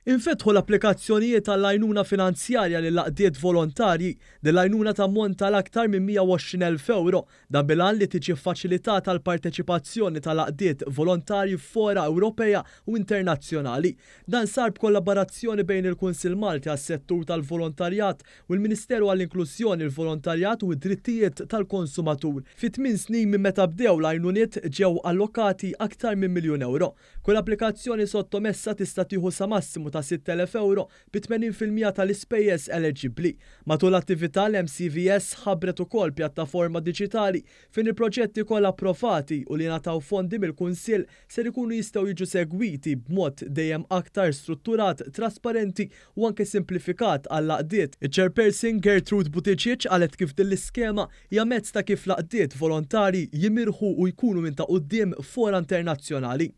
Infetħu l-applikazzjonijiet għall-għajnuna finanzjarja lill-għaqdiet volontarji. Din l-għajnuna tammonta għal aktar minn 120,000 ewro. Dan bil-għan li tiġi ffaċilitata l-parteċipazzjoni tal-għaqdiet volontarji f'fora Ewropea u internazzjonali. Dan sar b'kollaborazzjoni bejn il-Kunsill Malti għas-Settur tal-Volontarjat u l-Ministeru għall-Inklużjoni, il-Volontarjat u d-Drittijiet tal-Konsumatur. Fi tmien snin minn meta bdew l-għajnuniet ġew allokati aktar minn miljun ewro. Kull applikazzjoni sottomessa tista' tieħu sa massimu ta' 6,000 ewro bi 80% tal-ispejjeż eleġibbli. Matul l-attività l-MCVS ħabbret ukoll pjattaforma diġitali fejn il-proġetti kollha approvati u li ngħataw fondi mill-Kunsill ser ikunu jistgħu jiġu segwiti b'mod dejjem aktar strutturat, trasparenti u anke simplifikat għall-għaqdiet. Iċ-Chairperson Gertrude Buttigieg qalet kif din l-iskema hija mezz ta' kif l-għaqdiet volontarji jimirħu u jkunu minn ta' quddiem f'fora internazzjonali.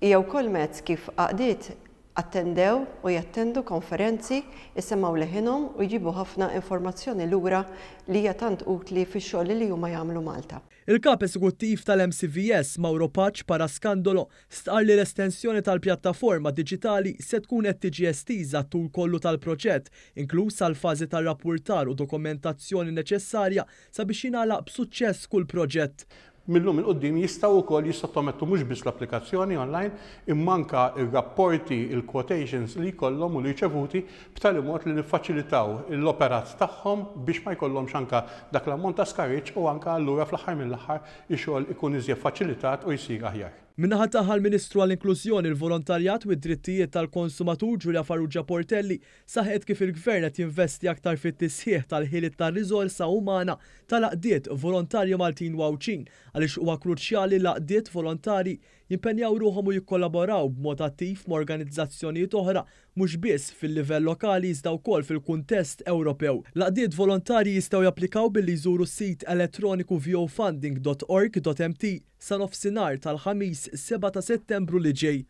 Hija wkoll mezz kif għaqdiet attendew u jattendu konferenzi, isemmgħu leħinhom u jġibu ħafna informazzjoni lura li hija tant utli fix-xogħol li huma jagħmlu Malta. Il-Kap Eżekuttiv tal-MCVS, Mauro Pace Parascandolo, stqarr li l-estensjoni tal-pjattaforma diġitali se tkun qed tiġi estiża tul kollu tal-proġett, inkluż għall-fażi tar-rappurtar u dokumentazzjoni neċessarja sabiex jingħalaq b'suċċess kull proġett. Mil-lum 'il quddiem jistgħu wkoll jissottomettu mhux biss l-applikazzjoni online imma anke r-rapporti, il-quotations li jkollhom u l-irċevuti b'tali mod li niffaċilitaw l-operat tagħhom biex ma jkollhomx anke dak l-ammont ta' skariġġ u anke allura fl-aħħar mill-aħħar ix-xogħol ikun iżjed faċilitat u jsir aħjar. Min-naħa tagħha l-Ministru għall-Inklużjoni, il-Volontarjat u d-Drittijiet tal-Konsumatur Julia Farrugia Portelli saħqet kif il-Gvern qed jinvesti aktar fit-tisħiħ tal-ħiliet tar-riżorsa umana tal-għaqdiet volontarji Maltin u Għawdxin għaliex huwa kruċjali li l-għaqdiet volontarji jimpenjaw ruħhom u jikkollaboraw b'mod attiv ma' organizzazzjonijiet oħra mhux biss fil-livell lokali iżda wkoll fil-kuntest Ewropew. L-għaqdiet volontarji jistgħu japplikaw billi jżuru s-sit elettroniku vofunding.org.mt sa nofsinhar tal-Ħamis 7 ta' Settembru li ġej.